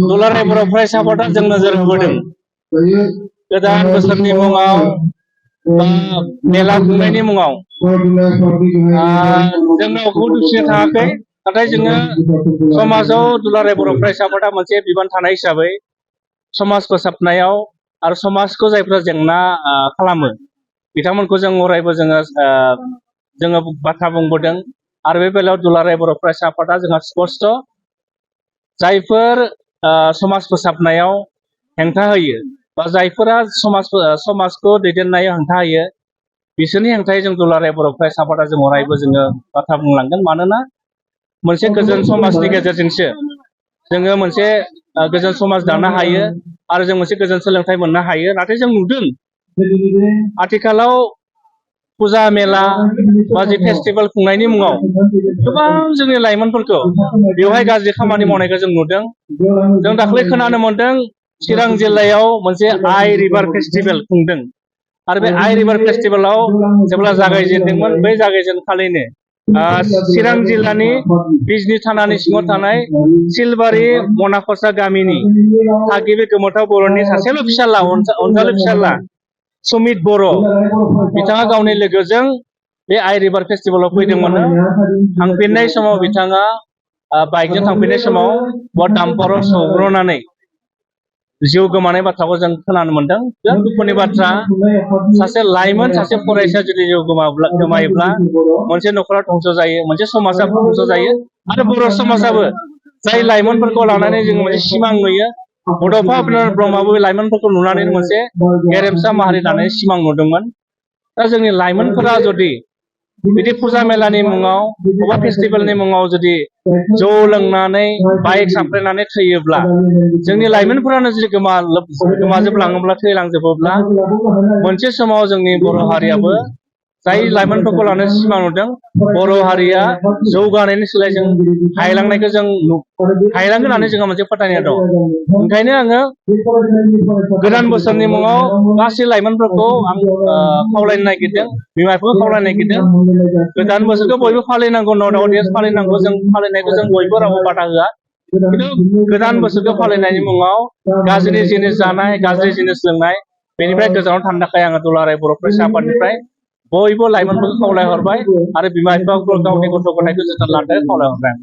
दुलाराय बर' फरायसा आफादा जों नोजोर होबोदों गोदान बोसोरनि मुङाव बा मेला खुंनायनि मुङाव जोंनाव दुखिनो थाङाखै नाथाय जोङो समाजाव दुलाराय बर' फरायसा आफादा मोनसे बिबान थानाय हिसाबै समाज फोसाबनायाव आरो समाजखौ जायफ्रा जेंना खालामो बिथांमोनखौ जों अरायबो जोङो बाथ्रा बुंबोदों आरो बे बेलायाव दुलाराय बर' फरायसा आफादा जोंहा स्पष्ट जायफोर समाज फोसाबनायाव हेंथा होयो बा जायफोरा समाजखौ दैदेननायाव हेंथा होयो बिसोरनि हेंथायै जों दुलाराय बर' फरायसा आफादा जों अरायबो जोङो बाथ्रा बुंलांगोन मानोना मोनसे गोजोन समाजनि गेजेरजोंसो जोङो मोनसे गोजोन समाज दानो हायो आरो जों मोनसे गोजोन सोलोंथाइ मोननो हायो नाथाय जों नुदों आथिखालाव फुजा मेला बा जि फेस्टिभेल खुंनायनि मुङाव गोबां जोंनि लाइमोनफोरखौ बेवहाय गाज्रि खामानि मावनायखौ जों नुदों जों दाख्लै खोनानो मोनदों चिरां जिल्लायाव मोनसे आइ रिभार फेस्टिभेल खुंदों आरो बे आइ रिभार फेस्टिभेलाव जेब्ला जागायजेनदोंमोन बै जागायजेनखालिनो चिरां जिल्लानि बिजनि थानानि सिङाव थानाय सिलबारि मनाखसा गामिनि थागिबि गोमोथाव बर'नि सासेल' फिसाला अनजालु फिसाला सुमित बर' बिथाङा गावनि लोगोजों बे आइ रिभार फेस्टिभेलाव फैदोंमोन थांफिननाय समाव बिथाङा बाइकजों थांफिननाय समाव दाम्पाराव सौग्रावनानै जिउ गोमानाय बाथ्राखौ जों खोनानो मोनदों बिराद दुखुनि बाथ्रा सासे लाइमोन सासे फरायसा जुदि जिउ गोमायोब्ला मोनसे न'खरा धंस जायो मोनसे समाजा धंस जायो आरो बर' समाजाबो जाय लाइमोनफोरखौ लानानै जों मोनसे सिमां नुयो बड'फा उपेन्द्र ब्रह्मआबो लाइमोनफोरखौ नुनानै मोनसे गेरेमसा माहारि दानाय सिमां नुदोंमोन दा जोंनि लाइमोनफोरा जुदि बिदि फुजा मेलानि मुङाव बबेबा फेस्टिभेलनि मुङाव जुदि जौ लोंनानै बाइक साफ्रेनानै थैयोब्ला जोंनि लाइमोनफोरानो जुदि गोमाजोबलाङोब्ला थैलांजोबोब्ला मोनसे समाव जोंनि बर' हारियाबो जाय लाइमोनफोरखौ लानानै सिमां नुदों बर' हारिया जौगानायनि सोलाय जों हायलांनायखौ जों हायलांगोन होननानै जोंहा मोनसे फोथायनाय दं ओंखायनो आङो गोदान बोसोरनि मुङाव गासै लाइमोनफोरखौ आं खावलायनो नागिरदों बिमा बिफाखौ खावलायनो नागिरदों गोदान बोसोरखौ बयबो फालिनांगौ नट अडियेन्स फालिनांगौ जों फालिनायखौ जों बयबो रावबो बादा होआ खिन्थु गोदान बोसोरखौ फालिनायनि मुङाव गाज्रि जिनिस जानाय गाज्रि जिनिस लोंनाय बेनिफ्राय गोजानाव थानो थाखाय आङो दुलाराय बर' फरायसा आफादनिफ्राय बयबो लाइमोनफोरखौ खावलायहरबाय आरो बिमा बिफाफोरखौ गावनि गथ' गथायखौ जोथोन लानो खावलायहरबाय।